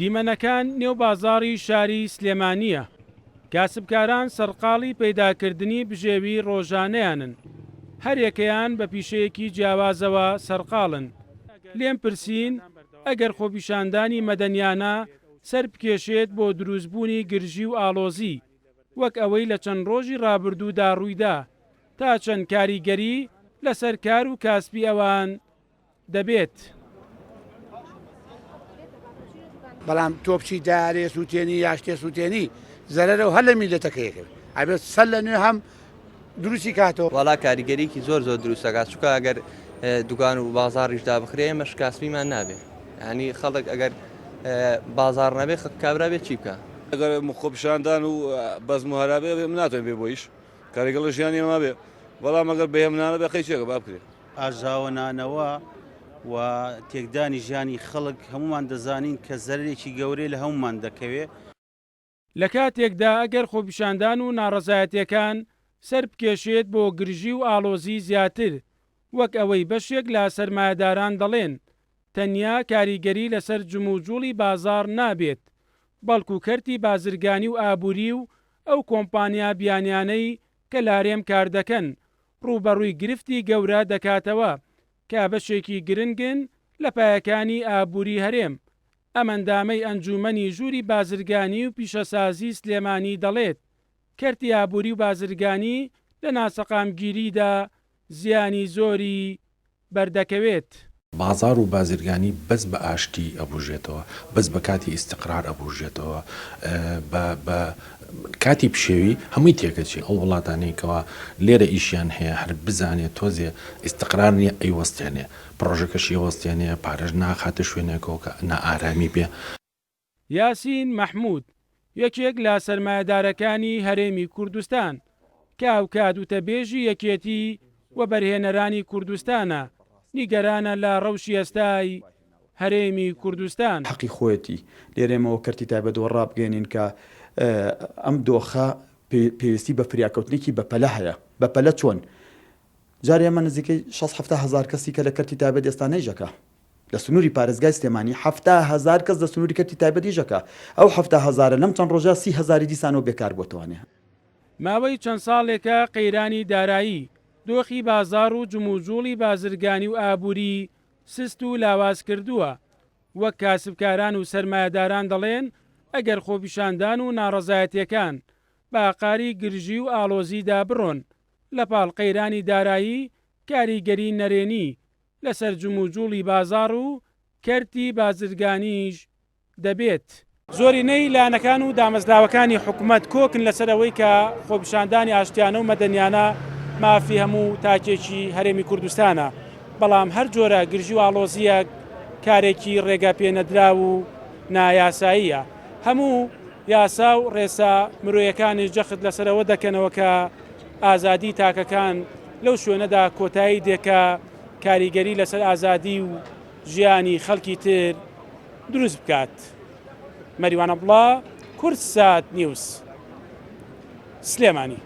دیمەنەکان نێو بازاڕی شاری سلێمانییە، کاسبکاران سەرقاڵی پەیداکردنی بژێوی ڕۆژانەیانن، هەریەکەیان بە پیشەیەکی جیاوازەوە سەرقاڵن، لێم پرسین ئەگەر خۆپیشاندانی مەدەنیانە سەربکێشێت بۆ دروستبوونی گرژی و ئاڵۆزی وەک ئەوەی لە چەند ڕۆژی ڕابردوودا ڕوویدا، تا چەند کاریگەری لەسەر کار و کاسپی ئەوان دەبێت. بەڵام تۆ بچی دارێ سووتێنی یا شتێ سووتێنی زەرەرە و هەر لە میللەتەکەی کرد ئەبێت سەر لە نوێ هەم دروستی کاتەوە. وەڵا کاریگەریکی زۆر زۆر دروست ئەکات چونکە ئەگەر دوکان و بازاڕیش دابخرێ ئێمەش کاسبیمان نابێ یانی خەڵک ئەگەر بازاڕ نەبێ کابرا بێ چی بکا. ئەگەر خۆپیشاندان و بەزم و هەرا بێ ئێمە ناتوانین بێ بۆ ئیش کاریگەر لە ژیانی ئێمە بێ بەڵام ئەگەر بەهێمنانە بێ قەی چێکە با بکرێ. ئاژاوەنانەوە و تێکدانی ژیانی خەڵک هەموومان دەزانین کە زەرەرێکی گەورەی لە هەموومان دەکەوێ. لە کاتێکدا ئەگەر خۆپیشاندان و ناڕەزایەتیەکان سەربکێشێت بۆ گرژی و ئاڵۆزی زیاتر، وەک ئەوەی بەشێک لە سەرمایەداران دەڵێن، تەنیا کاریگەری لەسەر جموجوڵی بازاڕ نابێت، بەڵکو کەرتی بازرگانی و ئابوری و ئەو کۆمپانیا بیانیانەی کە لە هەرێم کاردەکەن ڕووبەڕووی گرفتی گەورە دەکاتەوە کە بەشێکی گرنگن لە پایەکانی ئابووری هەرێم. ئەم ئەندامەی ئەنجوومەنی ژووری بازرگانی و پیشەسازی سلێمانی دەڵێت، کەرتی ئابووری و بازرگانی لە ناسەقامگیریدا زیانی زۆری بەردەکەوێت. بازاڕ و بازرگانی بەس بە ئاشتی ئەبوژێتەوە، بەس بە کاتی ئیستقرار ئەبوژێتەوە، بە بە کاتی پشێوی هەمووی تێکەچێ، ئەو وڵاتانەی کەوا لێرە ئیشیان هەیە هەر بزانێ تۆزێ ئیستقرار نیە ئەیوەستێنێ، پڕۆژەکەشی ئەوەستێنێ، پارەش ناخاتە شوێنێکەوە کە نائارامی بێ. یاسین مەحمود، یەکێک لە سەرمایەدارەکانی هەرێمی کوردستان، کە هاوکات وتەبێژی یەکێتی وەبەرهێنەرانی کوردستانە، نیگەرانە لە ڕەوشی ئێستای هەرێمی کوردستان. حەقی خۆیەتی لێرە ئێمە وەک کەرتی تایبەت وە ڕابگەیەنین کە ئەم دۆخە پێویستی بە فریاکەوتنێکی بەپەلە هەیە، بەپەلە چۆن؟ جارێ ئێمە نزیکەی شەست حەفتا هەزار کەسی کە لە کەرتی تایبەت ئێستا نەیژەکە لە سنووری پارێزگای سلێمانی 70 هەزار کەس لە سنووری کەرتی تایبەت ئیشەکا ئەو 70 هەزارە لەم چەند ڕۆژە 30 هەزاری دیسانەوە بێکار بۆتەوانێ. ماوەی چەند ساڵێکە قەیرانی دارایی، دۆخی بازاڕ و جموجوڵی بازرگانی و ئابووری سست و لاواز کردووە، وەک کاسبکاران و سەرمایەداران دەڵێن ئەگەر خۆپیشاندان و ناڕەزایەتیەکان بە ئاقاری گرژی و ئاڵۆزیدا بڕۆن، لەپاڵ قەیرانی دارایی کاریگەری نەرێنی لەسەر جموجوڵی بازاڕ و کەرتی بازرگانیش دەبێت. زۆرینەی لایەنەکان و دامەزراوەکانی حکومەت کۆکن لەسەر ئەوەی کە خۆپیشاندانی ئاشتیانە و مەدەنیانە مافی هەموو تاکێکی هەرێمی کوردستانە، بەڵام هەر جۆرە گرژی و ئاڵۆزییەک کارێکی ڕێگە پێنەدراو و نایاساییە. هەموو یاسا و ڕێسا مرۆیەکانیش جەخت لەسەر ئەوە دەکەنەوە کە ئازادی تاکەکان لەو شوێنەدا کۆتایی دێ کە کاریگەری لەسەر ئازادی و ژیانی خەڵکی تر دروست بکات. مەریوان عەبدوڵا، کوردسات نیوز، سلێمانی.